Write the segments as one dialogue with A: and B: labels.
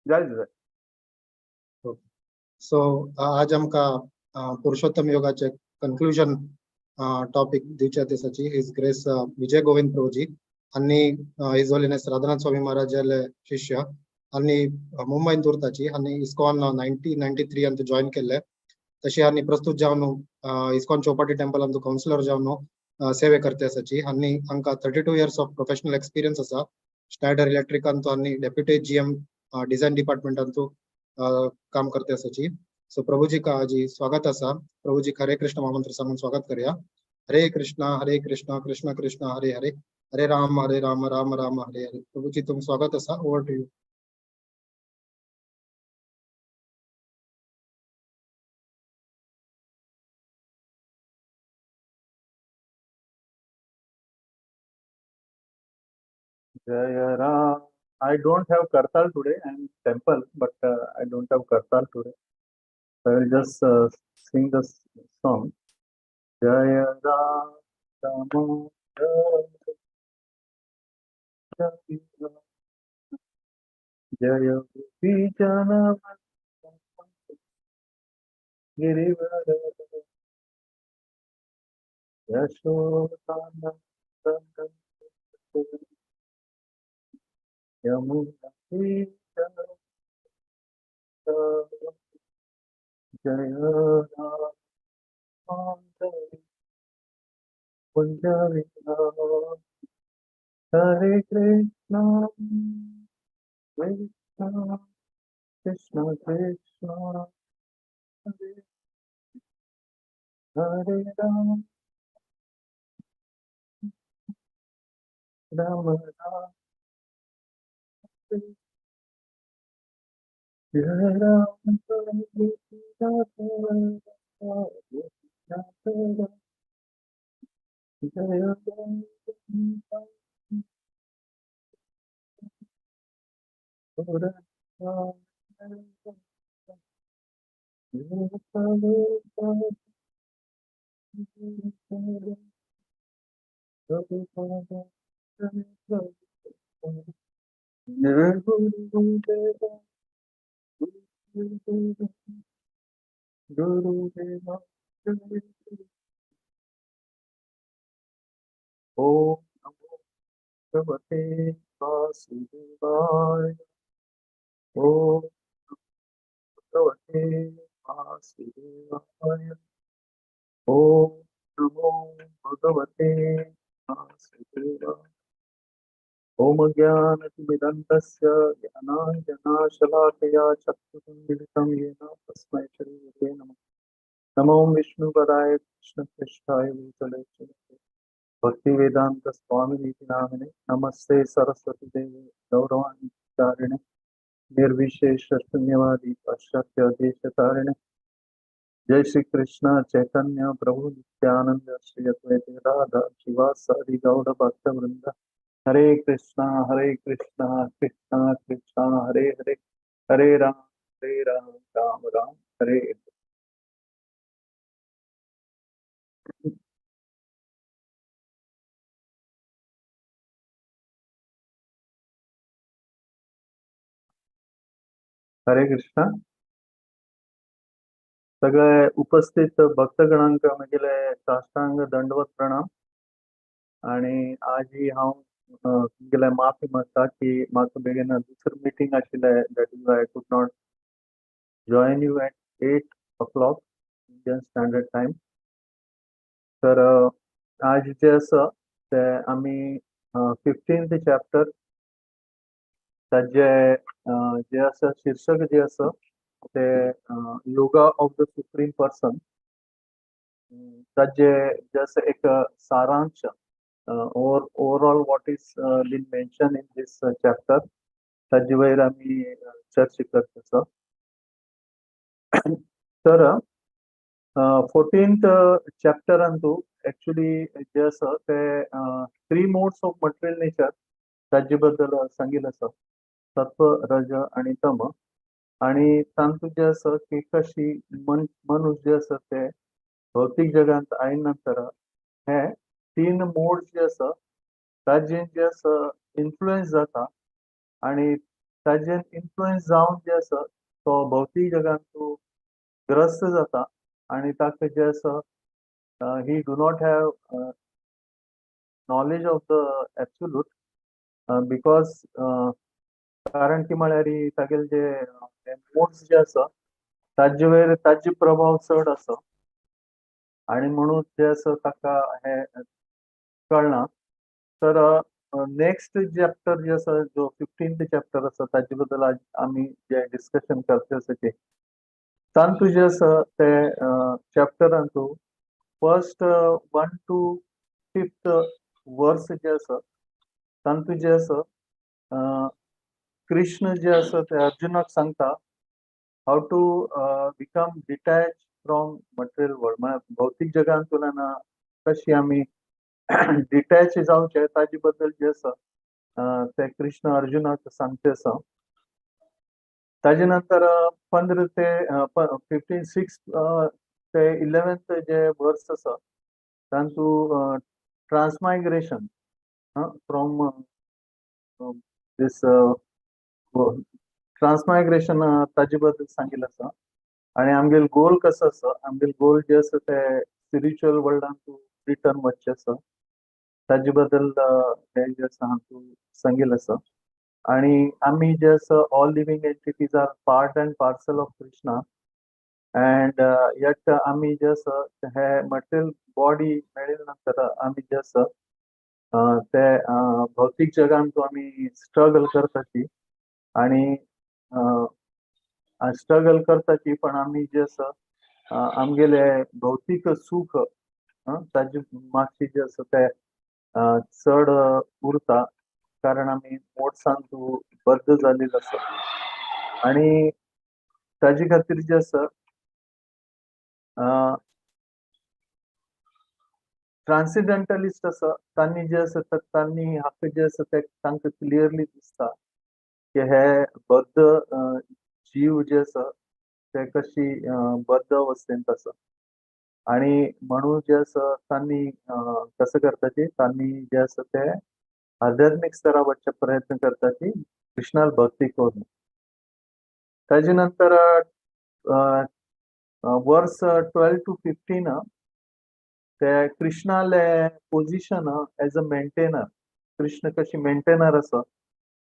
A: जाय जाय.
B: सो आज आमकां पुरुषोत्तम योगाचे कंक्लुजन टॉपिक दिवच्या दिसाची his grace Vijay Govind Prabhuji आणि his holiness Radhanath Swami महाराजाले शिष्य आणि मुंबईत उरताची आणि इस्कॉन 1993 अंत जॉईन केले. तशी आनी प्रस्तुत जावन इस्कॉन चौपाटी टेम्पल अंत काउन्सिलर जावन सेवे करते आसाची आनी हांकां 32 इयर्स ऑफ प्रोफेशनल एक्सपिरियन्स आसा. स्नायडर इलेक्ट्रिक अंतू आनी deputy GM design department Antu काम करते आसाची. सो प्रभुजी का आज स्वागत आसा. प्रभुजी हरे कृष्ण महामंत्र सांगून स्वागत करूया. हरे कृष्णा हरे कृष्णा कृष्ण कृष्ण हरे हरे, हरे राम हरे राम राम राम हरे हरे. प्रभुजी तुम स्वागत आसा. Over to you.
A: Jaya Ram. I don't have Kartal today. I am in temple, but I don't have Kartal today. So I will just sing the song. Jaya Ram, Rama, Jaya Jaya Jana Girivara Yashodana Yamuna Jaya Ram Hare Krishna Krishna Krishna Krishna Hare Hare Ram Ram Ram Jaya Ram Jaya Om Namo Bhagavate Vasudevaya. Om Bhagavate Vasudevaya. Om Namo Bhagavate Vasudevaya. Om ज्ञानतिमिरन्दस्य ज्ञानाञ्जनशलाकया चक्षुरुन्मीलितं येन तस्मै श्रीगुरवे नमः. नमो विष्णुपदाय कृष्णप्रेष्ठाय भूतले श्रीमते भक्तिवेदांत स्वामिनिति नामिने. नमस्ते सरस्वती देवे गौरवाणी चारिणे निर्विशेष शून्यवादी पाश्चात्य देशतारिणे. जय श्री कृष्ण चैतन्य प्रभु नित्यानंद श्री अद्वैत राधा शिवासादि गौड़ भक्त वृंद. हरे कृष्णा कृष्णा कृष्णा हरे हरे, हरे राम राम राम हरे हरे. हरे कृष्णा. सगळे उपस्थित भक्तगणांक म्हगेले साष्टांग दंडवत प्रणाम. आणि आजही हांव तुमगेले माफी मागता की म्हाका बेगीन दुसरी मिटींग आशिल्लें, that is why I could not join you at 8 o'clock Indian Standard Time. तर आज जे आसा ते आमी 15th chapter ताजे जे आसा शीर्षक जे आसा ते yoga of the supreme person. ताजे जे आसा एक सारांश or overall what is been mentioned in this chapter ताजे वयर आमी चर्चा करता. तर 14th चॅप्टरांतू एक्चुअली जे आसा ते 3 मोड्स ऑफ मटेरियल नेचर ताजे बद्दल सांगिल्लें आसा, सत्व रज आणि तम. आणि तांतू जे आसा की कशी मनुष्य जे आसा ते भौतिक जगांत आयले नंतर हे 3 मोड्स जे आसा ताजे जे आसा इन्फ्लुएन्स जाता आणि ताजेर इन्फ्लुएन्स जावन जे आसा तो भौतीक जगांत तूं ग्रस्त जाता आनी ताका जे आसा, he do not have knowledge of the absolute, because कारण की म्हळ्यार तागेले जे मोड्स जे आसा ताजे वयर ताजे प्रभाव चड आसा आनी म्हणून जे आसा ताका हे कळना. तर नेक्स्ट चॅप्टर जे आसा, जो 15th chapter आसा, ताजे बद्दल आज आमी जे डिस्कशन करचे आसा ते तातूंत जे आसा ते चॅप्टरांतू फर्स्ट 1 to 5th वर्स जे आसा तातूंत जे आसा कृष्ण जे आसा ते अर्जुनाक सांगता how to become detach from material world. म्हळ्यार भौतीक जगांतल्यान कशी आमी डिटॅच जावचे ताजे बद्दल जे आसा ते कृष्ण अर्जुनाक सांगचे आसा. ताजे नंतर 15 ते 15 6 ते 11th जे वर्स आसा तातूंत ट्रान्समायग्रेशन फ्रॉम this transmigration ताजे बद्दल सांगिल्लें आसा. आनी आमगेलो गोल कसो आसा, आमगेलो गोल जे आसा ते स्पिरिच्युअल वर्ल्डान रिटर्न वचचें आसा, ताजे बद्दल हे जे आसा हातूंत सांगिल्लें आसा. आनी आमी जे आसा all living entities are part and parcel of Krishna and yet आमी जे आसा हे मटेरियल बॉडी मेळ्ळे नंतर आमी जे आसा ते भौतीक जगांत आमी स्ट्रगल करताची आनी स्ट्रगल करताची, पण आमी जे आसा आमगेले भौतीक सुख ताजे मागशी जे आसा ते चड उरता, कारण आमी मोडसान बद्द जाल्ले आसा. आनी ताजे खातीर जे आसा ट्रान्सिडेंटलिस्ट आसा तांणी जे आसा तांणी हाका जे आसा ते तांकां क्लियरली दिसता की हे बद्द जीव जे आसा ते कशी बद्द अवस्थेंत आसा. आनी म्हणून जे आसा तांणी कसो करताची, तांणी जे आसा ते आध्यात्मीक स्तरा वचचे प्रयत्न करताची कृष्णाल भक्ती करून. ताजे नंतर वर्स 12 to 15 ते कृष्णाले position as a maintainer, Krishna कशी मेंटेनर आसा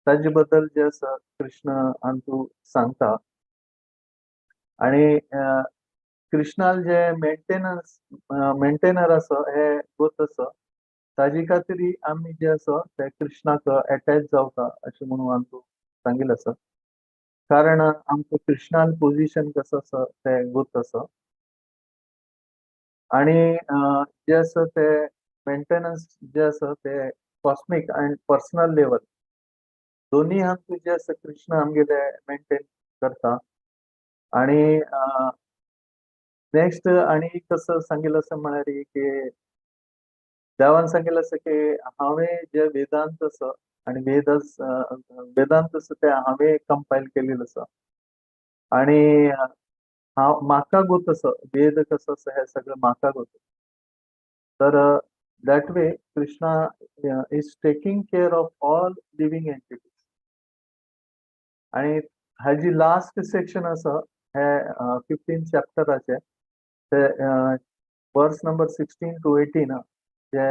A: ताजे बद्दल जे आसा कृष्ण हांतू सांगता. आनी कृष्णाल जे मेंटेनन्स मेंटेनर आसा हे गोत आसा ताजे खातीर आमी जे आसा ते कृष्णाक एटॅच जावता अशें म्हणून हांतू सांगिल्लें आसा, कारण आमकां कृष्णाल पोजिशन कसो आसा ते गोत आसा. आनी जे आसा ते मेंटेनन्स जे आसा ते कॉस्मीक अँड पर्सनल लेवल दोन्ही हातूंत जे आसा कृष्ण आमगेले मेंटेन करता. आनी नेक्स्ट आनी कसो सांगिल्लें आसा म्हळ्यार की देवान सांगिल्लें आसा की हांवें जे वेदांत आसा आनी वेदस वेदांत आसा ते हांवें कंपायल केलेले आसा आनी हांव म्हाका गोत आसा वेद कसो आसा हे सगळें म्हाका गोत. तर that way Krishna is taking care of all living entities. आनी हाजी लास्ट सेक्शन आसा हे 15 चॅप्टराचे ते वर्स नंबर 16 to 18 जे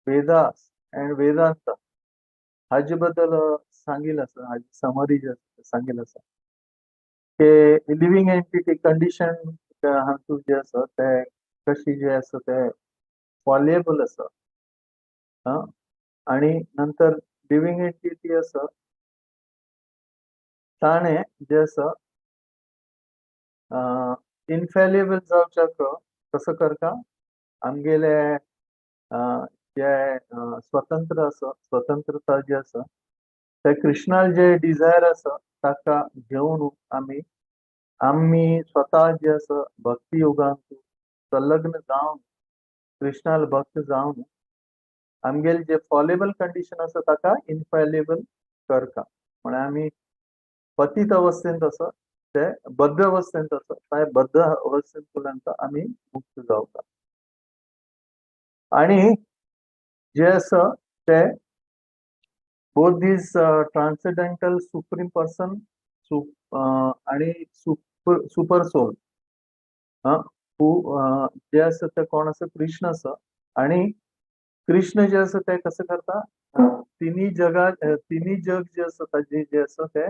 A: वेदास अँड वेदांत हाजे बद्दल सांगिल्लें आसा, हाजी समरी जे आसा सांगिल्लें आसा की लिव्हिंग एंटिटी कंडिशन हातूंत जे आसा ते कशी जे आसा ते फॉलेबल आसा आनी नंतर लिव्हिंग एंटिटी आसा ताणें जे आसा इनफॅलेबल जावच्याक कसो करता, आमगेले जे स्वतंत्र आसा स्वतंत्रता जी आसा ते कृष्णाल जे डिझायर आसा ताका घेवन आमी आमी स्वता जे आसा भक्ती योगांत संलग्न जावन कृष्णाल भक्त जावन आमगेले जे फॉलेबल कंडिशन आसा ताका इनफॅलेबल करता. म्हळ्यार आमी पतित अवस्थेंत आसा ते बद्ध अवस्थेंत आसा त्या बद्ध अवस्थेंतल्यान आमी मुक्त जावता. आनी जे आसा ते Both these transcendental supreme person आणि सुपर सोल who जे आसा ते कोण आसा? कृष्ण आसा. आणि कृष्ण जे आसा ते कसं करता? तिन्ही जगा, तिन्ही जग जे आसा ताजे जे आसा ते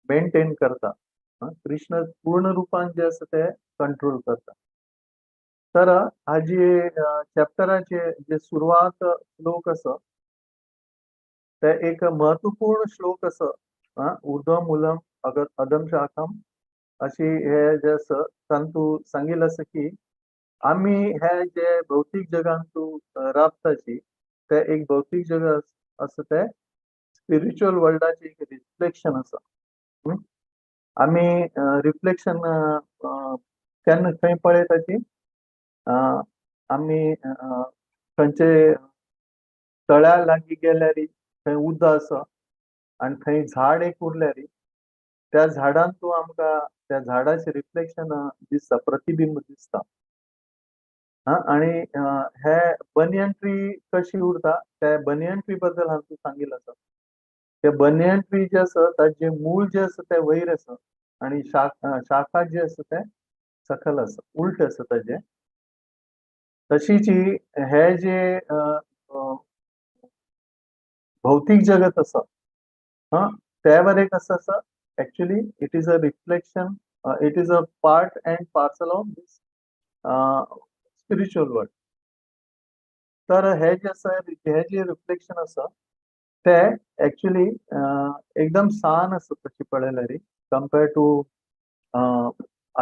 A: मेंटेन करता. कृष्ण पूर्ण रूपान जे आसा ते कंट्रोल करता. तर हाजी चॅप्टराचे जे सुरवात श्लोक आसा ते एक महत्वपूर्ण श्लोक आसा. ऊर्ध्व मूलम अदम शाखम अशी हे जे आसा तांतू सांगिल्लें आसा की आमी हे जे भौतीक जगांतू राबताची ते एक भौतीक जग आसा ते स्पिरिच्युअल वर्ल्डाचे एक रिफ्लेक्शन आसा. आमी रिफ्लेक्शन केन्ना खंय पळयताची? आमी खंयचे तळ्या लागीं गेल्यार थंय उदक आसा आनी थंय झाड एक उरल्यार त्या झाडान तूं आमकां त्या झाडाचें रिफ्लेक्शन दिसता, प्रतिबिंब दिसता. आनी हे बनियन ट्री कशी उरता त्या बनियन ट्री बद्दल हांव सांगिल्लें आसा. ते बनियन ट्री जे आसा ताजें मूळ जे आसा तें वयर आसा आनी शाखा जे आसा ते सकयल आसा, उल्ट आसा ताजें. तशीच हे जे भौतीक जगत आसा ते बरें कसं आसा, actually it is a reflection, it is a part and parcel of this spiritual world. तर हे जे आसा, हे जे रिफ्लेक्शन आसा ते एक्चुअली एकदम सान आसा तशी पळयल्यार कंपेर टू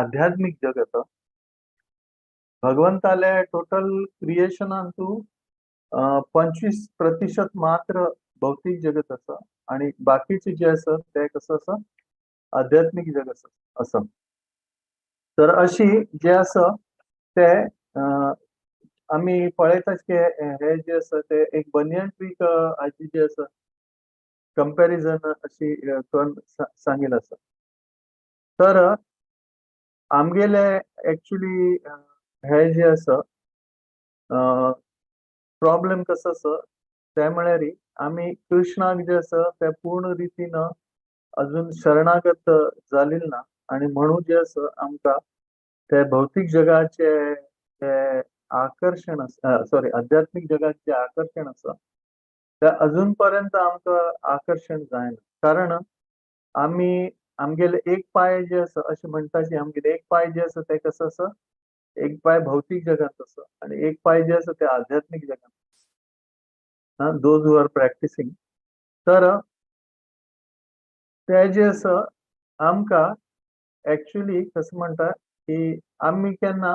A: आध्यात्मीक जगत. भगवंताले टोटल क्रिएशनान तूं 25% मात्र भौतीक जगत आसा आणि बाकीचे जे आसा ते कसं आसा आध्यात्मीक जगत आसा. तर अशी जे आसा ते आमी पळयतात की हे जे आसा ते एक बनियन ट्री हाची जे आसा कंपॅरिझन अशी करून सांगिल्लें आसा. तर आमगेले एक्चुली हे जे आसा प्रॉब्लेम कसो आसा ते म्हळ्यार आमी कृष्णाक जे आसा ते पूर्ण रितीन अजून शरणागत जालेली ना आनी म्हणून जे आसा आमकां ते भौतीक जगाचे ते आकर्शण आसा, सॉरी आध्यात्मीक जगाचे आकर्शण आसा ते अजून पर्यंत आमकां आकर्शण जायना. कारण आमी आमगेले एक पांय जे आसा अशें म्हणटा की आमगेले एक पांय जे आसा ते कसो आसा, एक पांय भौतीक जगांत आसा आनी एक पांय जे आसा ते आध्यात्मीक जगांत. Those who are practising. तर ते जे आसा आमकां एक्चुली कसं म्हणटा की आमी केन्ना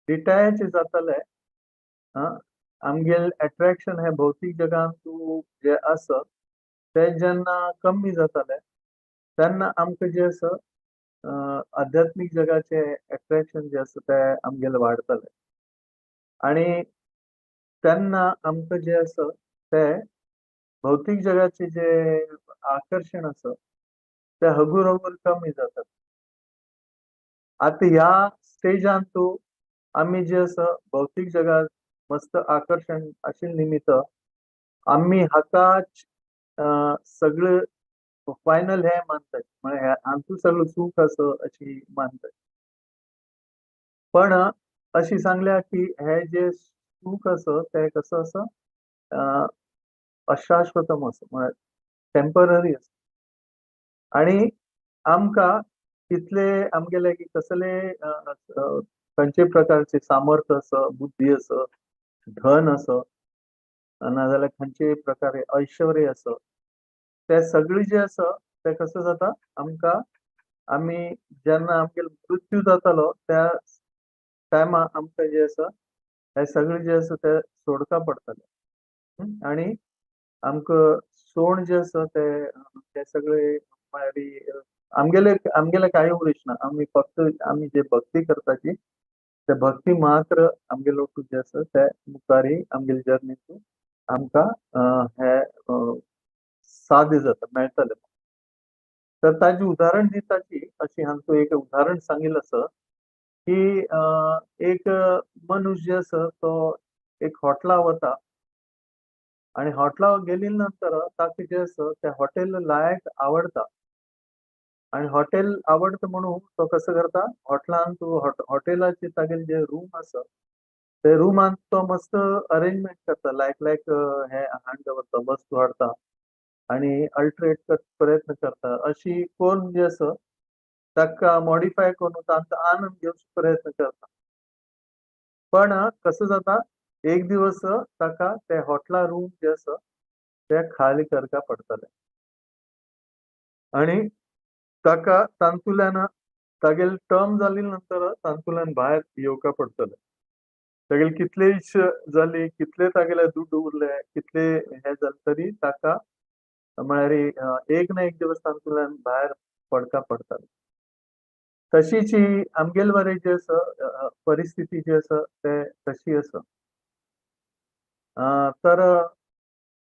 A: डिटॅच जातले, आमगेले एट्रॅक्शन हे भौतीक जगांत जे आसा ते जेन्ना कमी जातले तेन्ना आमकां जे आसा आध्यात्मीक जगाचे एट्रॅक्शन जे आसा ते आमगेले वाडटले आनी तेन्ना आमकां जे आसा ते भौतीक जगाचे जे आकर्शण आसा ते हगूर हगूर कमी जाता. आतां ह्या स्टेजान तूं आमी जे आसा भौतीक जगात मस्त आकर्शण आशिल्ले निमित्त आमी हाकाच सगळे फायनल हे मानतात, म्हळ्यार हातूंत सगळें सूख आसा अशी मानतात. पण अशी सांगल्या की हे जे सूख आसा ते कसं आसा अशाश्वतम आसा, म्हळ्यार टेम्पररी आसा. आनी आमकां तितले आमगेले की कसले खंयचे प्रकारचे सामर्थ्य आसा, बुद्धी आसा, धन आसा, नाजाल्यार खंयचे प्रकारे ऐश्वर्य आसा, ते सगळे जे आसा ते कसं जाता आमकां आमी जेन्ना आमगेलो मृत्यू जातालो त्या टायमा आमकां जे आसा हे सगळे जे आसा ते सोडका पडटले आनी आमकां सोण जे आसा ते सगळे म्हळ्यार आमगेले आमगेले कांय उरेश ना. आमी फक्त आमी जे भक्ती करताची ते भक्ती मात्र आमगेलो जे आसा ते मुखारी आमगेले जर्नीतून आमकां हे साध्य जाता, मेळटले. तर ताजें उदाहरण दिताची अशी हांचो एक उदाहरण सांगिल्लें आसा की एक मनुष्य जे आसा तो एक हॉटला वता आणि हॉटेला गेली नंतर ताका जे आसा ते हॉटेल लायक आवडता आणि हॉटेल आवडता म्हणून तो कसं करता, हॉटेलान तूं हॉटेलाचे तागेले जे रूम आसा ते रुमान तो मस्त अरेंजमेंट करता, लायक लायक हे हाड दवरता, वस्तू हाडता आणि अल्टरेट प्रयत्न करता. अशी कोण जे आसा ताका मॉडिफाय करून तांचो आनंद घेवचो प्रयत्न करता. पण कसं जाता, एक दिवस ताका ते हॉटेला रूम जे आसा ते खाली करका पडटले आणि ताका तांतुल्यान तागेले टर्म जाली नंतर तांतुल्यान भायर येवका पडटले. तागेले कितले इच्छ जाली, कितले तागेले दुड्ड उरले, कितले हे जाले तरी ताका म्हळ्यार एक ना एक दिवस तांतुल्यान भायर पडका पडटले. तशीच ही आमगेले वरे जे आसा परिस्थिती जी आसा ते तशी आसा. तर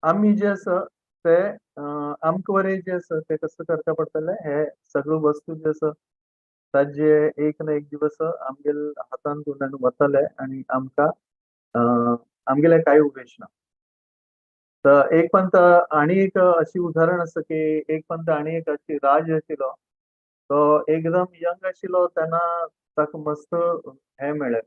A: आमी जे आसा ते आमकां वरे जे आसा ते कसं करता पडटले, हे सगळ्यो वस्तू जे आसा ताजे एक ना एक दिवस आमगेले हातांतल्यान वतले आणि आमकां आमगेले कांय उपेश ना. तर एक पंत आनी एक अशी उदाहरण आसा की एक पंत आनी एक अशी राज आशिल्लो, तो एकदम यंग आशिल्लो तेन्ना ताका मस्त हे मेळ्ळें,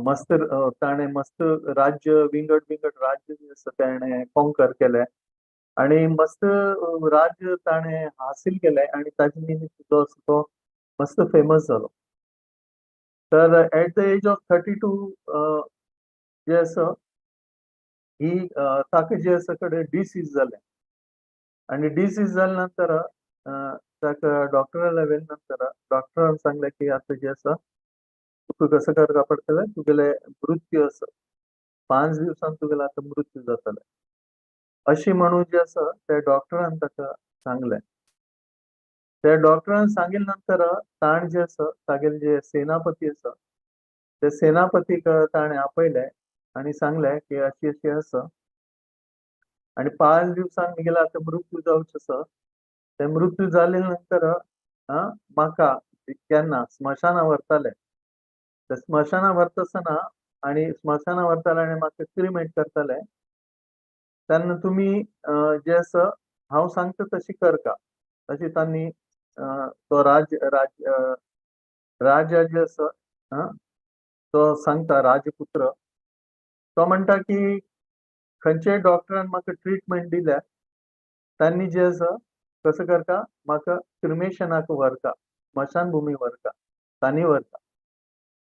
A: मस्त ताणें मस्त राज्य, विंगड विंगड राज्य जे आसा ताणें कॉन्कर केलें आणि मस्त राज्य ताणें हासील केलें आणि ताजे निमित्त जो आसा तो मस्त फेमस जालो. तर एट the age of 32 जे आसा ही ताका जे आसा कडेन डिसीज जालें आणि डिसीज जाले नंतर ताका डॉक्टरा व्हेले नंतर डॉक्टरान सांगलें की आतां जें आसा तुका कसं करपा पडटलें, तुगेले मृत्यू आसा, 5 दिवसान तुगेलो आतां मृत्यू जातले अशी म्हणून जे आसा त्या डॉक्टरान ताका सांगलें. त्या डॉक्टरान सांगिल्ले नंतर ताणें जे आसा तागेले जे सेनापती आसा ते सेनापतीक ताणें आपयलें आनी सांगलें की अशी अशी आसा आनी 5 दिवसांक म्हगेलो आतां मृत्यू जावचो आसा, ते मृत्यू जाले नंतर म्हाका केन्ना स्मशाना व्हरताले, ते स्मशाना व्हरता आसतना आनी स्मशाना व्हरताले आनी म्हाका क्रिमेट करताले तेन्ना तुमी जे आसा हांव सांगता तशी करका अशी तांणी तो राज राज राजा जे आसा तो सांगता, राजपुत्र तो म्हणटा की खंयच्याय डॉक्टरान म्हाका ट्रिटमेंट दिल्या तांणी जे आसा कसं करता म्हाका क्रिमेशनाक व्हरता, स्मशानभुमी व्हरता, तांणी व्हरता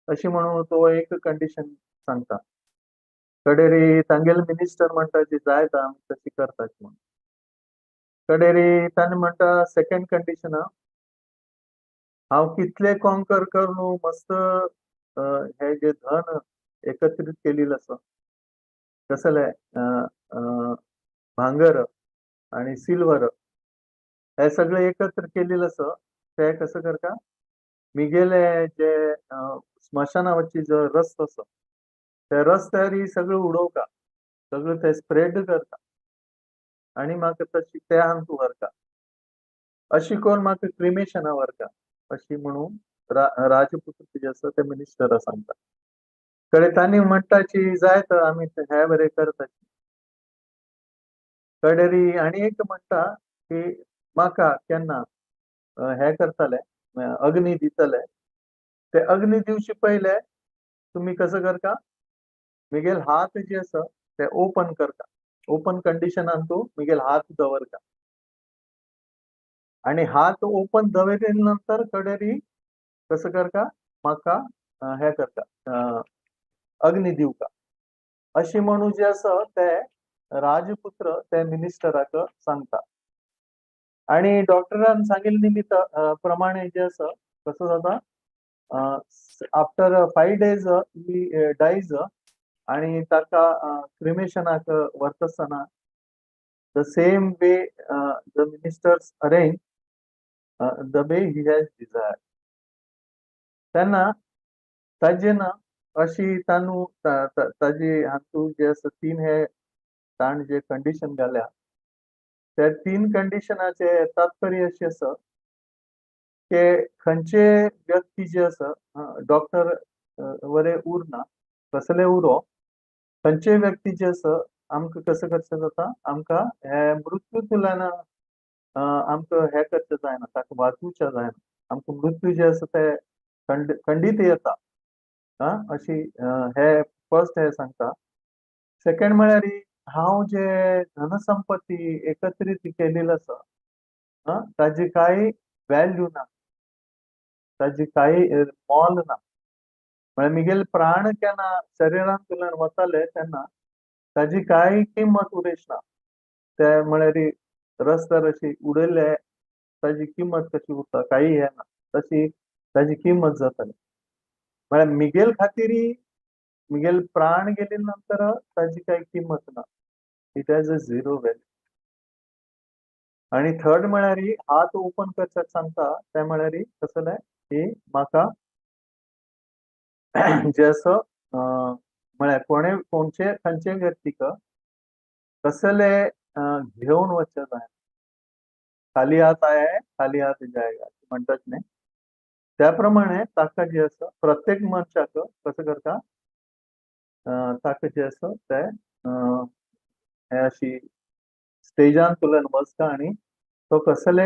A: अशी म्हणून तो एक कंडिशन सांगता. कडेरी तांगेले मिनिस्टर म्हणटा जी जाय आमी तशी करतात म्हणून. कडेरी ताणें म्हणटा सेकंड कंडिशन, हांव कितले कॉन्कर करून मस्त हे जे धन एकत्रित केलेलं आसा कसले भांगर आणि सिल्वर हे सगळे एकत्र केलेलं आसा ते कसं करता मिगेले जे स्मशानावरची जो रस्तो आसा त्या रस्त्यार ही सगळं उडोवका, सगळं ते स्प्रेड करता आणि म्हाका तशी ते हांगा व्हरता अशी करून म्हाका क्रिमेशना व्हरता अशी म्हणून राजपुत्र जे आसा ते मिनिस्टरा सांगता. कडे तांणी म्हणटाची जाय तर आमी हे बरें करता. कडेरी आनी एक म्हणटा की म्हाका केन्ना हे करताले अग्नी दितले, ते अग्नी दिवचे पयले तुमी कसं करता मिगेल हात जे आसा ते ओपन करता, ओपन कंडिशनान तूं मिगेल हात दवरता आणि हात ओपन दवरले नंतर कडेरी कसं करता म्हाका हे करता अग्नी दिवका अशी म्हणून जे आसा ते राजपुत्र ते मिनिस्टराक सांगता. आणि डॉक्टरान सांगिल्ले निमित्त प्रमाणे जे आसा कसं जाता आफ्टर 5 डेज he dies आणि ताका क्रिमेशनाक व्हरता आसतना the same way the ministers arrange the way he has desire. तेन्ना ताजे ना अशी तानू ताजी हातूंत जे आसा 3 हे ताण जे कंडिशन घाल्या त्या 3 कंडिशनाचे तात्पर्य अशें आसा की खंयचे व्यक्ती जे आसा डॉक्टर वरे उरना कसले उरो, खंयचे व्यक्ती जे आसा आमकां कसो करचें जाता, आमकां हे मृत्यूतल्यान आमकां हें करचें जायना, ताका वाचूचें जायना. आमकां मृत्यू जे आसा ते खंडीत येता. अशी हे फर्स्ट हे सांगता. सेकंड म्हळ्यार हांव जे धनसंपत्ती एकत्रीत केलेली आसा ताजी कांय वॅल्यू ना, ताजी कांय मोल ना. म्हळ्यार मिगेल प्राण केन्ना शरिरांतल्यान वताले तेन्ना ताजी कांय किंमत उरच ना. ते म्हळ्यार रस्त्यार अशी उडयले ताजी किंमत कशी उरता, कांय हे ना, तशी ताजी किंमत जाताली. म्हळ्यार मिगेल खातीर मिगेल प्राण गेले नंतर ताजी कांय किंमत ना, it has a zero value. आनी थर्ड म्हळ्यार हात ओपन करच्याक सांगता ते म्हळ्यार कसलें की म्हाका जे आसा म्हळ्यार कोणे कोणचे खंयचे व्यक्तीक कसले घेवन वचचें जाय, खाली हात आया खाली हात जायगा म्हणटात न्ही, त्या प्रमाणे ताका जे आसा प्रत्येक मनशाक कसो करता ताका जे आसा ते हे अशी स्टेजान तुल्यान बसता आनी तो कसले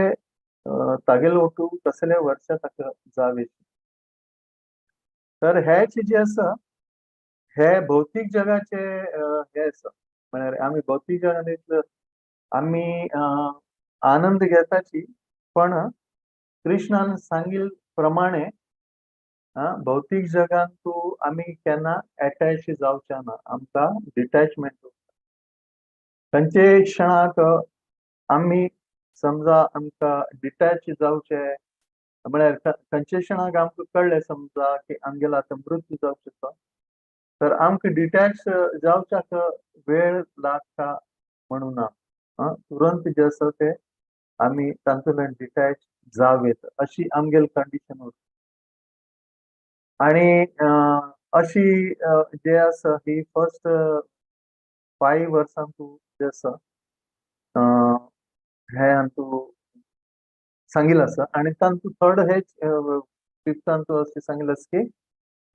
A: तागेलो ओटू कसले वर्सा ताका जावे. तर हेच जे आसा हे भौतीक जगाचे हे आसा. म्हळ्यार आमी भौतीक जगांत आमी आनंद घेताची, पण कृष्णान सांगिल प्रमाणे भौतीक जगांत तूं आमी केन्ना एटॅच जावचे ना, आमकां डिटॅचमेंट. खंयचे क्षणाक आमी समजा आमकां डिटॅच जावचे, म्हळ्यार खंयचे क्षणाक आमकां कळ्ळें समजा की आमगेलो आतां मृत्यू जावचो, तर आमकां डिटॅच जावच्याक वेळ लागता म्हणून ना, तुरंत जे आसा ते आमी तातूंतल्यान डिटॅच जावेत अशी आमगेली कंडिशन उरता. आनी अशी जे आसा ही फर्स्ट 5 वर्सां तूं जे आसा हे अंतू सांगिल्लें आसा. आनी तातूंत थर्ड हे फिफ्थ तूं अशें सांगिल्लें आसा की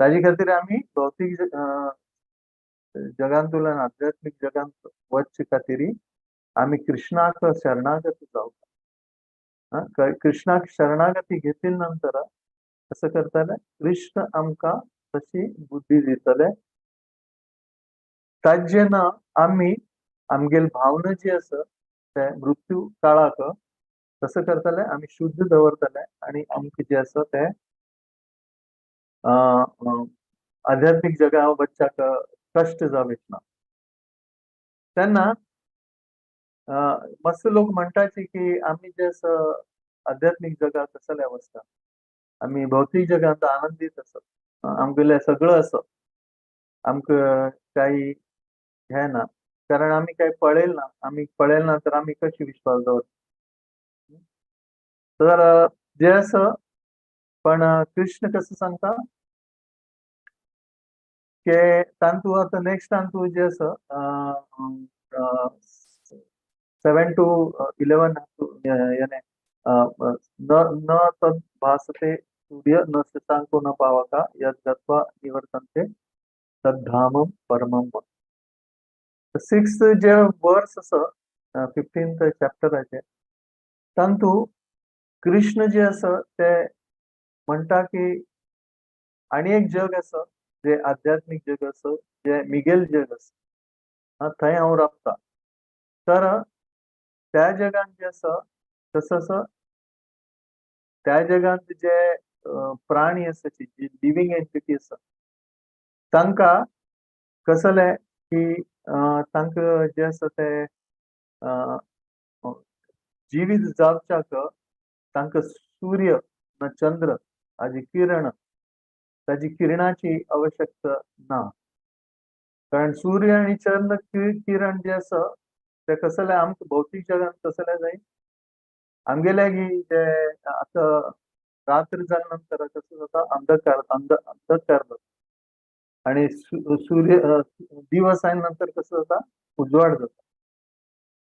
A: ताजे खातीर आमी भौतीक जगांतल्यान आध्यात्मीक जगांत वचचे खातीर आमी कृष्णाक शरणागत जावता. कृष्णाक शरणागती घेतली नंतर कसं करतले, कृष्ण आमकां तशी बुद्धी दितले. ताजें ना आमी आमगेली भावना जी आसा ते मृत्यू काळाक कसं करतले आमी शुद्ध दवरतले आनी आमकां जे आसा ते आध्यात्मीक जगा वचच्याक कश्ट जावच ना. तेन्ना मस्त लोक म्हणटाचे की आमी जे आसा आध्यात्मीक जगाक कसले वचता, आमी भौतीक जगांत आनंदीत आसा, आमगेलें सगळं आसा, आमकां काही हे ना, कारण आमी काही पळयल ना, आमी पळयल ना तर आमी कशी विश्वास दवरता. तर जे आसा पण कृष्ण कसं सांगता की तांतू आतां नेक्स्ट तांतू जे आसा 7 to 11 याने न तद भासते सूर्य न शशांको न पावका यद गत्वा निवर्तन्ते तद्धामम परमम. 6th जे वर्स आसा 15th चॅप्टराचे तांतू कृष्ण जे आसा ते म्हणटा की आनी एक जग आसा जे आध्यात्मीक जग आसा, जे मिगेल जग आसा, थंय हांव रावता. तर त्या जगान जे आसा कसं आसा, त्या जगांत जे प्राणी आसा, जी लिव्हिंग एंटिटी आसा, तांकां कसलें की तांकां जे आसा ते जिवीत जावच्याक तांकां सूर्य न चंद्र हाजी किरण ताजी किरणाची आवश्यकता ना. कारण सूर्य आनी चंद्र किरण जे आसा ते कसलें आमकां भौतीक जगांत कसलें जाय, आमगेले की जे आतां रात्र जाल्या नंतर कसं जाता अंधकार अंधकार जाता आनी सूर्य दिवस आयल्या नंतर कसं जाता उजवाड जाता.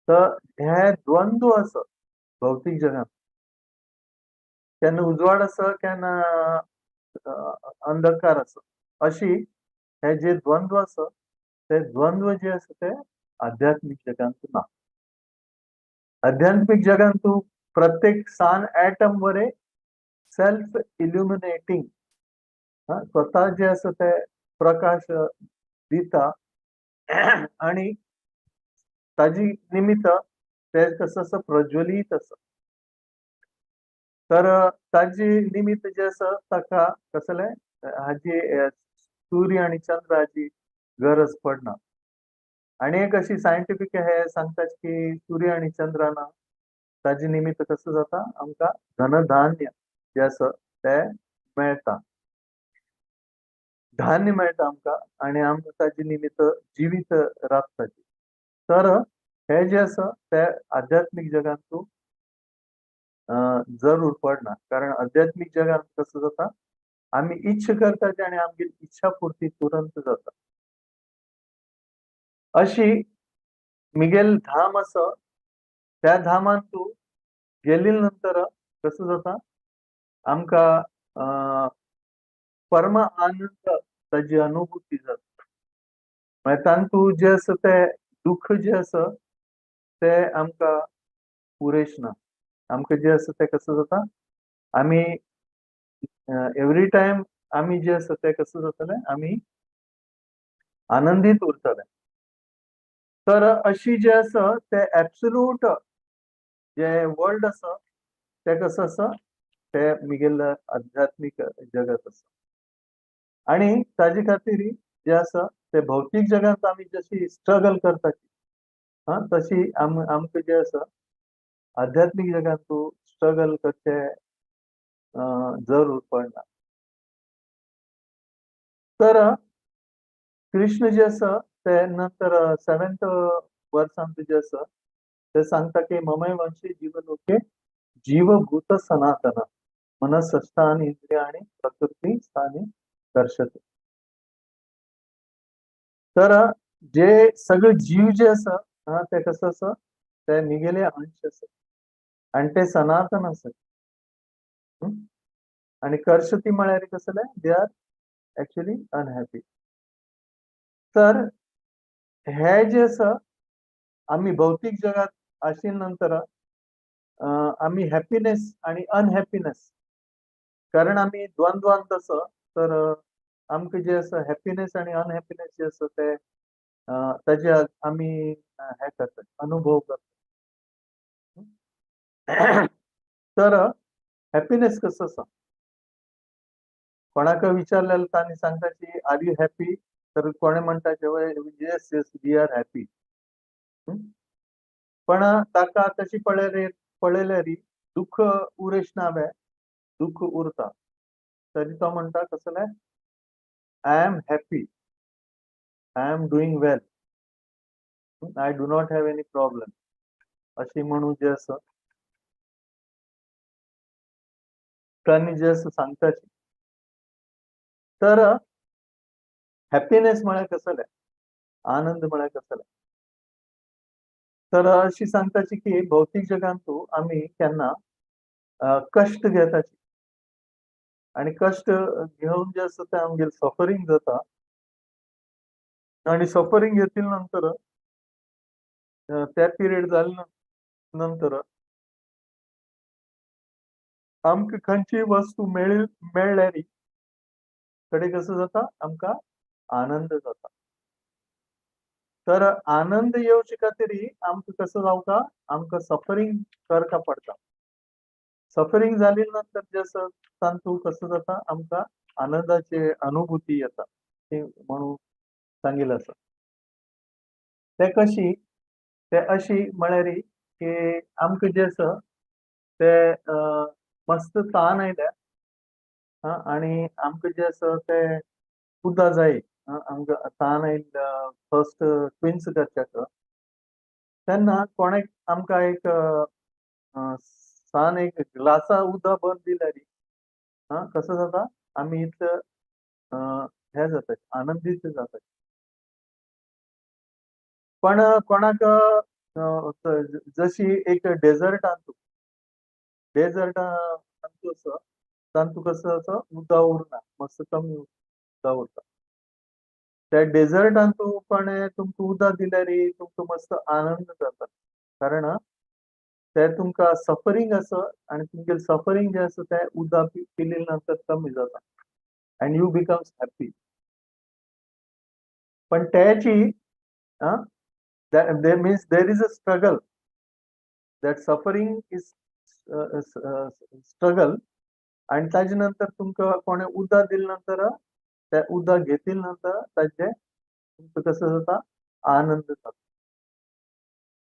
A: तर हे द्वंद्व आसा भौतीक जगांत, केन्ना उजवाड आसा केन्ना अंधकार आसा, अशी हे जे द्वंद्व आसा ते द्वंद्व जे आसा ते आध्यात्मीक जगांत ना. आध्यात्मीक जगांत तूं प्रत्येक सान ॲटम वरे सेल्फ इल्युमिनेटींग, स्वता जे आसा ते प्रकाश दिता आनी ताजी निमित्त ते कसं आसा प्रज्वलीत आसा. तर ताजी निमित्त जे आसा ताका कसलें हाजी सूर्य आनी चंद्र हाजी गरज पडना. आनी एक अशी सायंटिफीक हे सांगतात की सूर्य आनी चंद्राना ताजे निमित्त कसं जाता आमकां धनधान्य जे आसा ते मेळटा, धान्य मेळटा आमकां आनी आमकां ताजे निमित्त जिवीत राबता. तर हे जे आसा ते आध्यात्मीक जगांतू जरूर पडना, कारण आध्यात्मीक जगांत कसं जाता आमी इच्छा करता आनी आमगे इच्छा पुर्ती तुरंत जाता. अशी मिगेल धाम आसा त्या धामान तूं गेली नंतर कसं जाता आमकां परम आनंद ताजी अनुभूती जाता. मागीर तातूंत जें आसा तें दुख्ख जें आसा तें आमकां पुरेश ना. आमकां जें आसा तें कसं जाता आमी एवरी टायम आमी जें आसा तें कसं जातलें आमी आनंदीत उरतले. तर अशी जें आसा तें एब्सोल्यूट जे वर्ल्ड आसा तें कसं आसा तें मिगेल आध्यात्मीक जगत आसा. आनी ताजे खातीर जें आसा ते भौतीक जगांत आमी जशी स्ट्रगल करता तशी आमकां जें आसा आध्यात्मीक जगांत तूं स्ट्रगल करचें जरूर पडना. तर कृष्ण जे आसा ते नंतर 7th वर्सांत जे आसा ते सांगता की ममय वंशी जीवलोके जीवभूत सनातन मनसष्ठानी इंद्रियाणि प्रकृती स्थानी दर्शते. तर जे सगळे जीव जे आसा ते कसं आसा ते मिगेले अंश आसा आनी ते सनातन आसा. आनी कर्षती म्हळ्यार कसलें they are actually unhappy. तर हे जे आसा आमी भौतीक जगात आशिल्ले नंतर आमी हॅपीनेस आनी अनहॅपीनेस, कारण आमी द्वंद्वांत आसा तर आमकां जे आसा हॅपीनेस आनी अनहॅपीनेस जे आसा ते ताजे आमी हे करतात, अनुभव करतात. तर हॅपीनेस कसो आसा कोणाक विचारलें तांणी सांगता की are you happy, तर कोणे म्हणटा yes yes we are happy. पण ताका तशी पळयल्यार दुःख उरेश ना वे दुःख उरता, तरी तो म्हणटा कसलें I am happy, I am doing well, I do not have any problem अशी म्हणून जे आसा तांणी जे आसा सांगता. तर हॅपीनेस म्हळ्यार कसलें, आनंद म्हळ्यार कसलें, तर अशी सांगताची की भौतीक जगांतू आमी केन्ना कश्ट घेताची आनी कश्ट घेवन जे आसा ते आमगेर सफरींग जाता आनी सफरींग घेतले नंतर त्या पिरियड जाले नंतर आमकां खंयचीय वस्तू मेळ्ळ्यार कडे कसं जाता आमकां आनंद जाता. तर आनंद येवचे खातीर आमकां कसं जावका आमकां सफरींग करका पडटा. सफरींग जाली नंतर जे आसा तातूंत कसं जाता आमकां आनंदाची अनुभूती येता ती म्हणून सांगिल्लें आसा. ते कशी ते अशी म्हळ्यार की आमकां जें आसा ते मस्त तान आयल्या आनी आमकां जें आसा ते उदक जाय, आमकां तान आयिल्ल्या फर्स्ट क्विन्स करच्याक तेन्ना कोणें आमकां एक सान एक ग्लासा उदक भरून दिल्यार कसो जाता आमी इतले हे जाता आनंदीत जाता. पण कोणाक जशी एक डेजर्टांत डेजर्टांत आसा तातूंत कसो आसा उदक उरना, मस्त कमी उदक उरता. त्या डेझर्टान तूं कोणें तुमकां उदक दिल्यार तुमकां मस्त आनंद जाता, कारण ते तुमकां सफरींग आसा आनी तुमगेलें सफरींग जें आसा तें उदक पिले नंतर कमी जाता आनी you becomes happy. पण त्याची there means there is a struggle, that suffering is struggle. आनी ताजे नंतर तुमकां कोणें उदक दिले नंतर ते उदक घेतले नंतर ताजे तुमकां कसो जाता, आनंद जाता.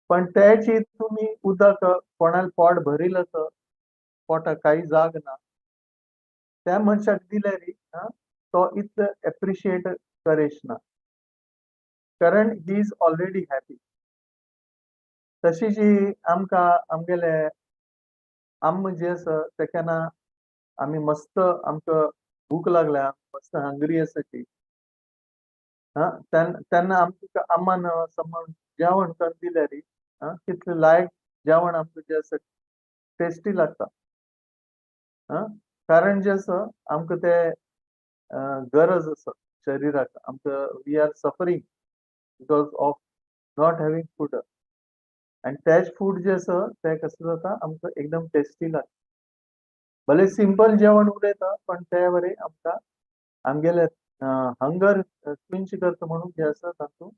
A: पण त्याची तुमी उदक कोणाक पोट भरील आसा, पोटाक कांय जाग ना, त्या मनशाक दिल्यार तो इतलो एप्रिशिएट करेश ना, कारण he is already happy. तशी जी आमकां आमगेले आम जे आसा ते केन्ना आमी मस्त आमकां भूक लागल्या, मस्त हंग्री आसा ती, तेन्ना आमकां अम्मान समज जेवण करून दिल्यार कितलें लायक जेवण आमकां जें आसा टेस्टी लागता, कारण जें आसा आमकां तें गरज आसा शरिराक, आमकां we are suffering because of not having food. आनी तेच फूड जें आसा तें कसं जाता आमकां एकदम टेस्टी लागता. भले सिंपल जेवण उरयता पण ते बरें आमकां आमगेले हंगर क्विंच करता म्हणून जें आसा तातूंत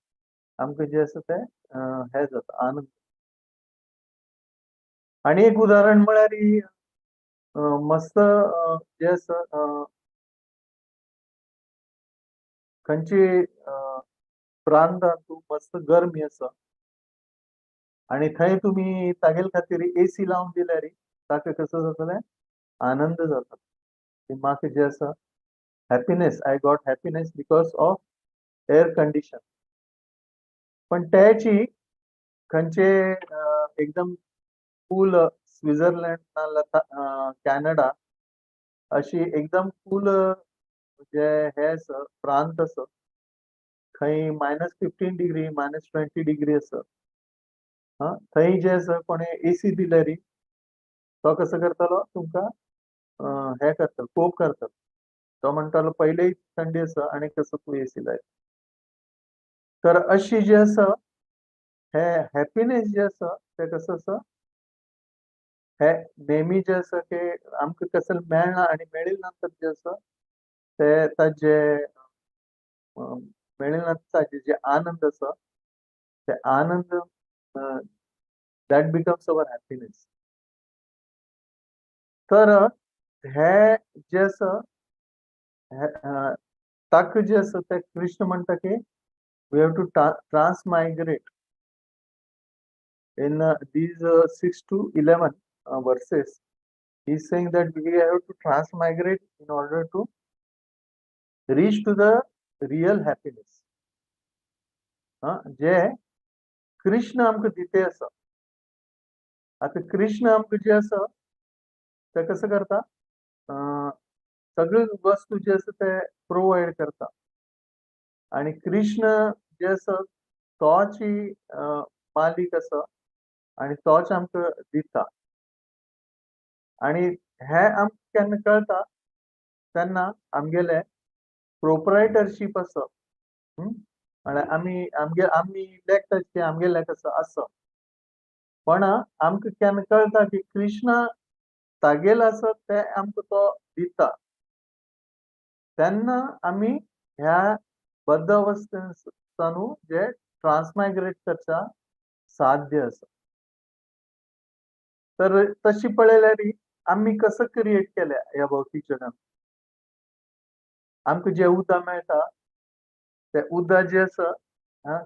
A: आमकां जें आसा तें हें जाता, आनंद. आनी एक उदाहरण म्हळ्यार मस्त जें आसा खंयची प्रांतांत तूं मस्त गरमी आसा आनी थंय तुमी तागेले खातीर एसी लावन दिल्यार ताका कसो जातलें, आनंद जाता. म्हाका जें आसा happiness, I got happiness because of air condition. पण त्याची खंयचे एकदम कूल स्वित्झर्लंड नाल्यार कॅनडा अशी एकदम कूल जे हे आसा प्रांत आसा थंय -15 डिग्री -20 डिग्री आसा, थंय जे आसा कोणे एसी दिल्यार तो कसो करतलो तुमकां हें करतलो, कोप करतलो. तो म्हणटालो पयलीं थंडी आसा आनी कसो तूं एसी लाय. तर अशी जे आसा हे हॅपीनेस जे आसा ते कसो आसा, हे नेहमी जे आसा की आमकां कसं मेळना आनी मेळिल्ले नंतर जे आसा ते ताजे मेळिल्ले नंतर ताजे जे आनंद आसा ते आनंद that becomes our happiness. तर हे जे आसा ताका जे आसा ते कृष्ण म्हणटा की we have to transmigrate in these 6 to 11 verses. He is saying that we have to transmigrate in order to reach to the real happiness. जे कृष्ण आमकां दिते आसा. आतां कृष्ण आमकां जे आसा ते कसो करता, सगळ्यो वस्तू जे आसा ते प्रोवायड करता. आनी कृष्ण जे आसा तोच मालीक आसा आनी तोच आमकां दिता. आनी हे आमकां केन्ना कळटा तेन्ना आमगेले प्रोपरायटरशीप आसा, म्हळ्यार आमी आमगे आमी लेखतात की आमगेले कसो आसा, पण आमकां केन्ना कळटा की कृष्ण तागेलो आसा ते आमकां तो दिता, तेन्ना आमी ह्या बद्ध अवस्थेंतल्यान जे ट्रान्समायग्रेट करच्या साध्य आसा. तर तशी पळयल्यार आमी कसो क्रिएट केल्या ह्या भौतीक जगान, आमकां जें उदक मेळटा तें उदक जें आसा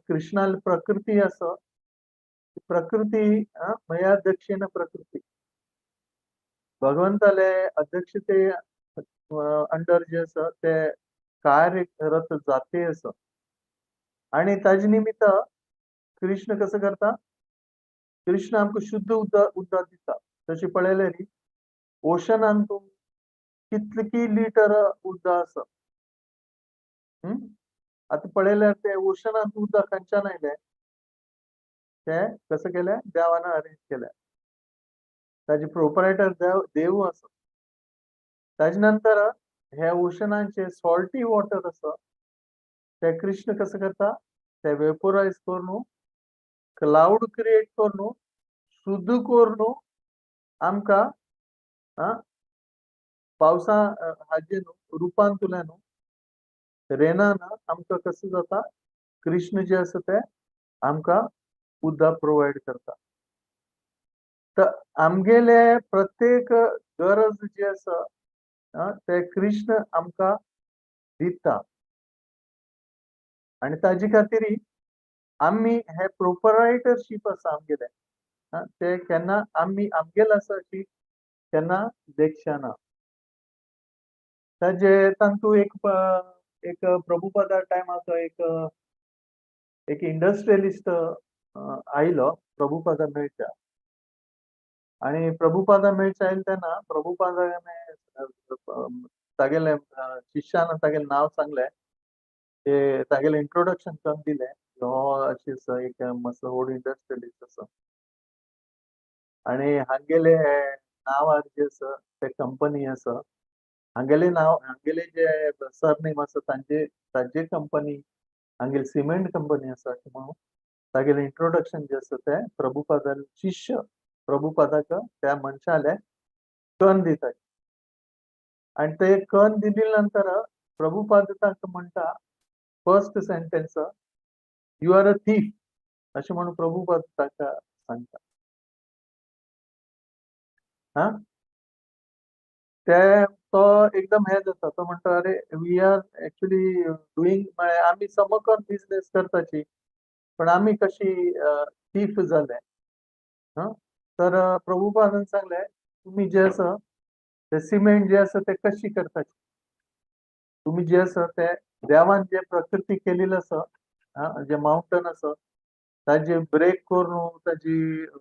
A: कृष्णाली प्रकृती आसा, प्रकृती मया दक्षिण प्रकृती, भगवंताले अध्यक्षते अंडर जे आसा ते कार्यरत जाते आसा. आनी ताजे निमित्त कृष्ण कसो करता, कृष्ण आमकां शुद्ध उदक दिता. तशें पळयल्यार ओशनान तूं कितले की लिटर उदक आसा, आतां पळयल्यार ते ओशनान उदक खंयच्यान आयलें, ते कसं केलें देवान अरेंज केलें. ताजे प्रोपरायटर देव आसा. ताजे नंतर हे ओशनाचे सॉल्टी वॉटर आसा ते कृष्ण कसं करता, ते वेपोरायज करून क्लाउड क्रिएट करून शुद्ध करून आमकां पावसा हाजे न्हू रुपान तुल्या न्हू रेनान आमकां कसं जाता, कृष्ण जे आसा ते आमकां उदक प्रोवायड करता. तर आमगेले प्रत्येक गरज जी आसा ते कृष्ण आमकां दिता आनी ताजे खातीर आमी हे प्रोपरायटरशीप आसा आमगेले, ते केन्ना आमी आमगेले आसा अशी केन्ना देखचे ना. ताजे तांतू एक एक प्रभुपदा टायमाचो एक एक इंडस्ट्रियलिस्ट आयलो प्रभुपदा मेळच्या आनी प्रभुपादा मेळच्या आयले तेन्ना प्रभुपादाने तागेले शिष्यान तागेलें नांव सांगलें, ते तागेलें इंट्रोडक्शन करून दिलें, हो अशें एक मस्त व्हड इंडस्ट्रियलिस्ट आसा आनी हांगेले नांवार जे आसा ते कंपनी आसा, हांगेले नांव हांगेले जे सरनेम आसा तांचे ताजे कंपनी हांगेली सिमेंट कंपनी आसा अशें म्हणून तागेलें इंट्रोडक्शन जें आसा तें प्रभुपादा शिष्य प्रभुपादाक त्या मनशाले कन दिता आनी ते कन दिले नंतर प्रभुपाद तांकां म्हणटा first sentence, "You are a thief" अशें म्हणून प्रभुपाद ताका सांगता. हा, ते तो एकदम हे जाता, तो म्हणटा, "अरे, we are actually doing, म्हळ्यार आमी समकन बिजनेस करताची, पण आमी कशी थीफ जाले?" तर प्रभुपादान सांगलें, तुम्ही जे आसा ते सिमेंट जे आसा ते कशी करताची? तुम्ही जे आसा ते देवान जे प्रकृती केलेली आसा, जे माउंटन आसा ताजे ब्रेक करून ताजी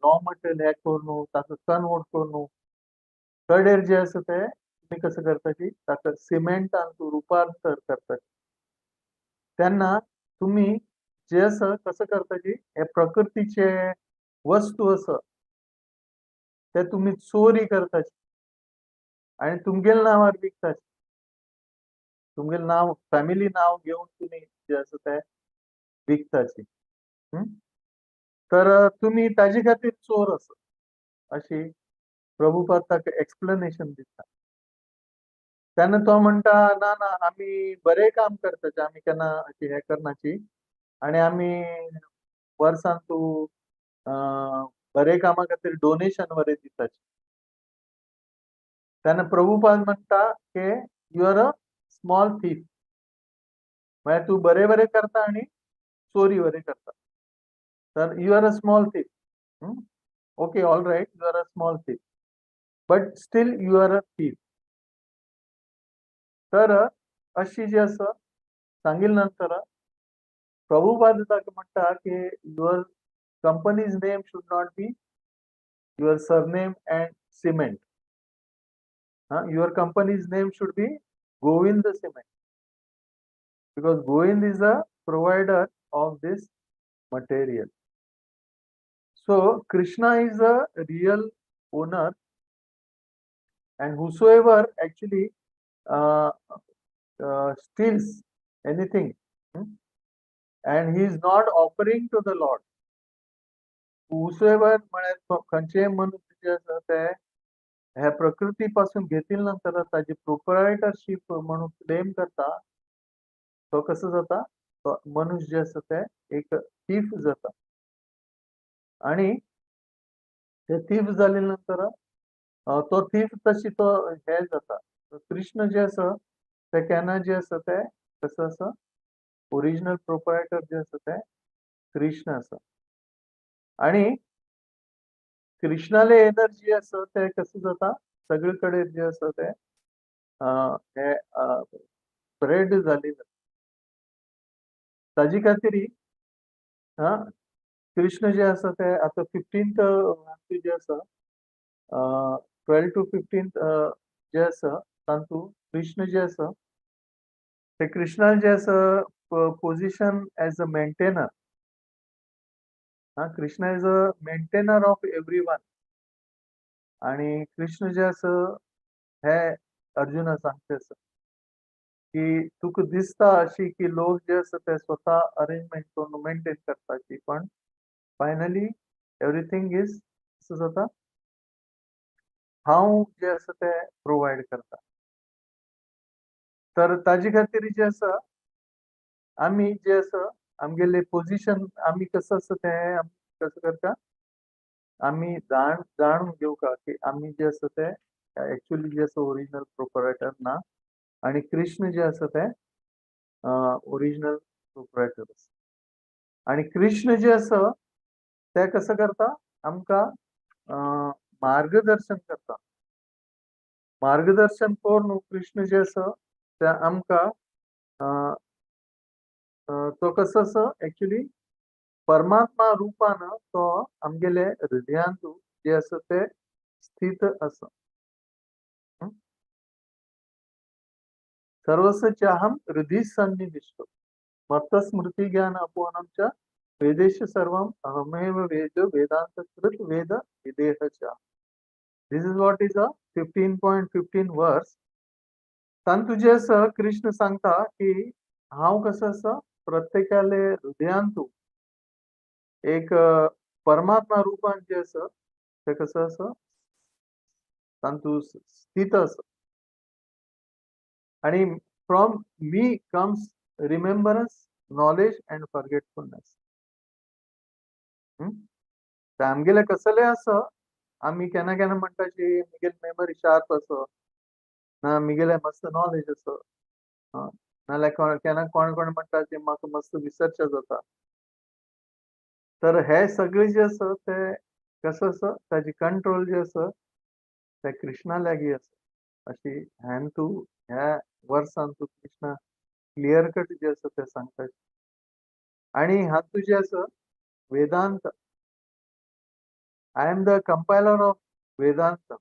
A: रॉ मटेरियल हे करून ताका कन्वर्ट करून कडेर जे आसा ते तुमी कसं करताची, ताका सिमेंटान तूं रुपांतर करता. तेन्ना तुमी जे आसा कसं करताची, हे प्रकृतीचे वस्तू आसा ते तुमी चोरी करताची आनी तुमगेले नांवार विकताची. तुमगेलें नांव, फॅमिली नांव घेवन तुमी जे आसा ते विकताची. तर तुमी ताजे खातीर चोर आसा अशी प्रभुपाद ताका एक्सप्लेनेशन दिता. तेन्ना तो म्हणटा, "ना ना, आमी बरें काम करताची, आमी केन्ना अशी हें करनाची आनी आमी वर्सान तूं बरे कामा खातीर डोनेशन बरें दिताची." तेन्ना प्रभुपाद म्हणटा की, "You are a small thief, म्हळ्यार तूं बरें बरें करता आनी चोरी बरें करता, तर you are a small thief. Okay, all right, you are a small thief, but still you are a thief." तर अशी जी आसा सांगिल नंतर प्रभुपाद ताका म्हणटा की, "Your company's name should not be your surname and cement. Your company's name should be Govind Cement, because Govind is a provider of this material." So Krishna is a real owner, and whosoever actually steals anything and he is not offering to the Lord, whosoever म्हळ्यार खंयचेय मनुष्य जे आसा ते ह्या प्रकृती पासून घेतील नंतर ताजी प्रोपरायटरशीप म्हणून क्लेम करता, तो कसो जाता? तो मनुष्य जे आसा ते एक थीफ जाता आणि ते थीफ जाले नंतर तो थीफ तशी तो हे जाता. कृष्ण जे आसा ते केन्ना जे आसा ते कसो आसा, ओरिजिनल प्रोपरायटर जे आसा ते कृष्ण आसा आणि कृष्णाले एनर्जी आसा ते कसं जाता, सगळे कडेन जे आसा ते हे स्प्रेड जाली. ताजी खातीर कृष्ण जे आसा ते आतां 15th जे आसा, 12 टू 15th जे आसा, तातूंत कृष्ण जे आसा ते कृष्णा जे आसा position as a maintainer. Krishna is a maintainer of everyone आणि कृष्ण जे आसा हे अर्जुना सांगचे आसा. की तुका दिसता अशी की लोक जे आसा ते स्वता अरेंजमेंट करून मेंटेन करपाची, पण फायनली एवरीथींग is कसो जाता, हांव जे आसा ते प्रोवायड करता. तर ताजे खातीर जे आसा आमी जे आसा आमगेले पोजिशन आमी कसो आसा तें आमी कसो करता, आमी जाणून घेवका की आमी जे आसा ते एक्चुअली जे आसा ओरिजिनल प्रोपरायटर ना आणि कृष्ण जे आसा ते ओरिजिनल प्रोपरायटर आसा. आणि कृष्ण जे आसा ते कसं करता, आमकां मार्गदर्शन करता. मार्गदर्शन करून कृष्ण जे आसा ते आमकां तो कसो आसा एक्चुअली परमात्मा रुपान तो आमगेले हृदयांतु जे आसा ते स्थित आसा. सर्वस्व चाहम हृदय सन्निविष्ट मत्त स्मृती ज्ञान अपोहनम च वेदेश सर्वम अहमेव वेद वेदांत कृत वेद विदेह च. This is what is a 15.15 verse. तांतू जे आसा कृष्ण सांगता की हांव कसो आसा प्रत्येकाले हृदयांतु एक परमात्मा रुपान जे आसा ते कसो आसा तांतू स्थित आसा. आणि from me comes remembrance, knowledge and forgetfulness. ते आमगेले कसले आसा, आमी केन्ना केन्ना म्हणटा की मिगेले मेमरी शार्प आसा ना, मिगेले मस्त नॉलेज आसा, नाल्यार केन्ना कोण कोण म्हणटा की म्हाका मस्त विसरचें जाता. तर हे सगळे जे आसा ते कसो आसा ताजी कंट्रोल जे आसा ते कृष्णा लागीं आसा. अशी ह्यान तूं ह्या वर्सान तूं कृष्णा क्लियर कट जे आसा ते सांगता. आणि हातूंत जे आसा Vedant, I am the compiler of Vedanta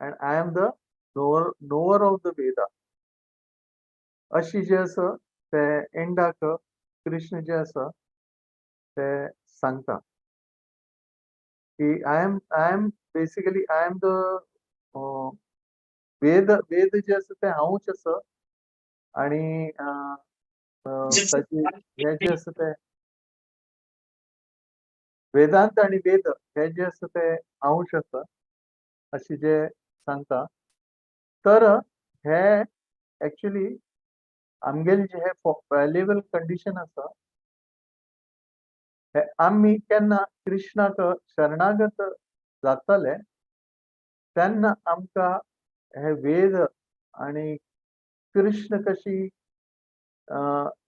A: and I am the knower of the Veda. अशी जे आसा ते एंडाक कृष्ण जे आसा ते सांगता की I am basically I am the Veda, वेद जे आसा ते हांवूच आसा आणि ताची हे जे आसा ते वेदांत आणि वेद हे जे आसा ते हांवूच आसा अशी जे सांगता. तर हे एक्चुअली आमगेले जे हे व्हॅल्युएबल कंडिशन आसा हे आमी केन्ना कृष्णाक शरणागत जातले तेन्ना आमकां हे वेद आणि कृष्ण कशी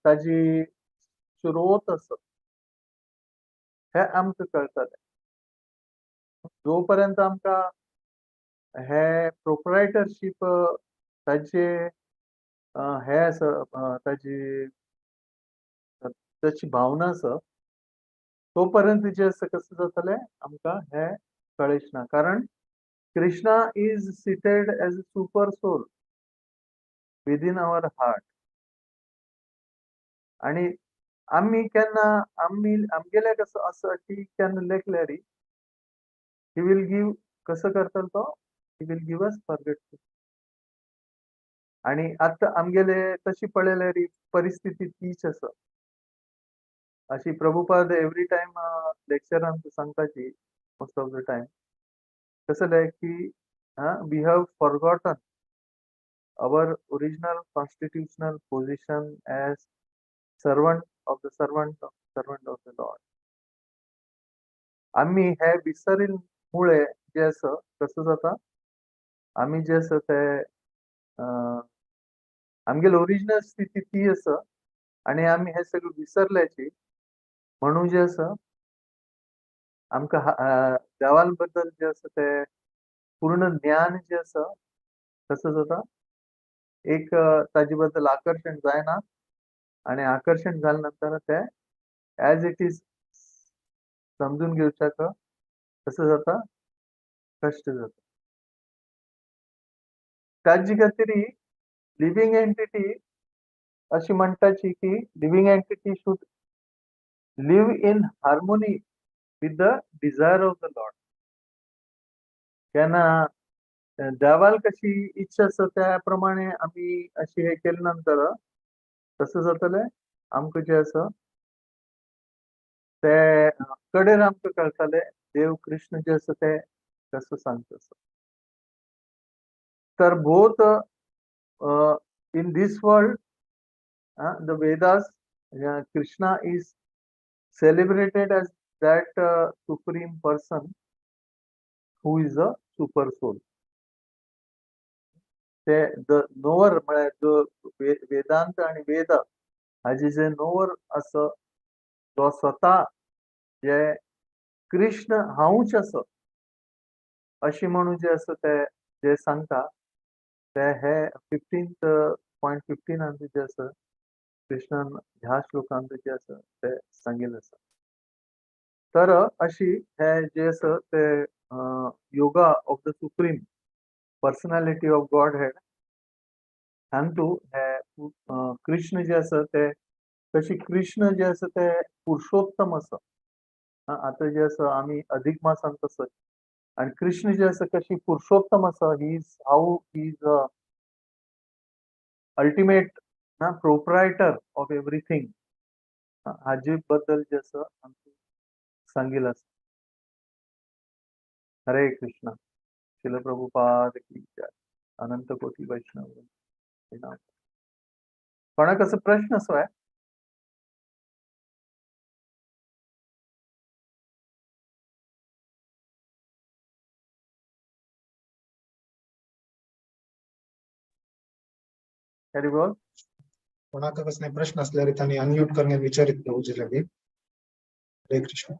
A: ताजी स्रोत आसा हे आमकां कळटलें. जो पर्यंत आमकां हे प्रोपरायटरशीप ताजे हे आसा ताजी ताची भावना आसा तो पर्यंत जे आसा कसं जातलें आमकां हे कळच ना. कारण Krishna is seated as a super soul within our heart. आणि आमी केन्ना आमी आमगेले कसो आसा की केन्ना लेखल्यार he will give, कसो करतलो तो he will give us forgetful. आणि आतां आमगेले तशी पळयल्यार परिस्थिती तीच आसा. अशी प्रभुपाद एवरी टायम लेक्चरान सांगताची मोस्ट ऑफ the time कसले की we have forgotten our original constitutional position as servant of the servant of servant of the Lord. आमी हे विसरिल मुळे जे आसा कसं जाता आमी जे आसा ते आमगेली ओरिजिनल स्थिती ती आसा आणि आमी हे सगळं विसरल्याची म्हणून जे आसा आमकां देवाल बद्दल जे आसा ते पूर्ण ज्ञान जे आसा कसं जाता एक ताजे बद्दल आकर्शण जायना आणि आकर्शण जाल्या नंतर ते एज it is समजून घेवच्याक कसं जाता कश्ट जाता. ताजे खातीर लिव्हिंग एंटिटी अशी म्हणटाची की living entity should live in harmony with the desire of the Lord. केन्ना देवाल कशी इच्छा आसा त्या प्रमाणे आमी अशी हे केले नंतर कसं जातलें आमकां जें आसा ते कडेन आमकां कळटलें देव कृष्ण जे आसा ते कसो सांगता. तर both in this world the Vedas Krishna is celebrated as that supreme person who is a super soul. ते the knower म्हळ्यार जो वेदांत आणि वेद हाजे जे नोवर आसा जो स्वता जे कृष्ण हांवूच आसा अशी म्हणून जे आसा ते जे सांगता ते हे 15.15 जे आसा कृष्णान ह्या श्लोकांत जे आसा ते सांगिल्लें आसा. तर अशी हे जे आसा ते yoga of the supreme personality of Godhead हांतू हे कृष्ण जे आसा ते तशी कृष्ण जे आसा ते पुरुषोत्तम आसा. आतां जे आसा आमी अधिक मासान तसो आनी कृष्ण जे आसा कशी पुरुषोत्तम आसा. He is how he is ultimate proprietor of everything हाजे बद्दल जे आसा आमकां सांगिल्लें आसा. हरे कृष्णा. श्रील प्रभुपाद की जय. अनंत कोटी वैष्णव. कोणाक असो प्रश्न आसो आहे? हरी बोल.
B: कोणाक कसले प्रश्न असल्यार तांणी अनम्यूट करण्यात विचारित प्रभुजी लगे. हरे कृष्ण.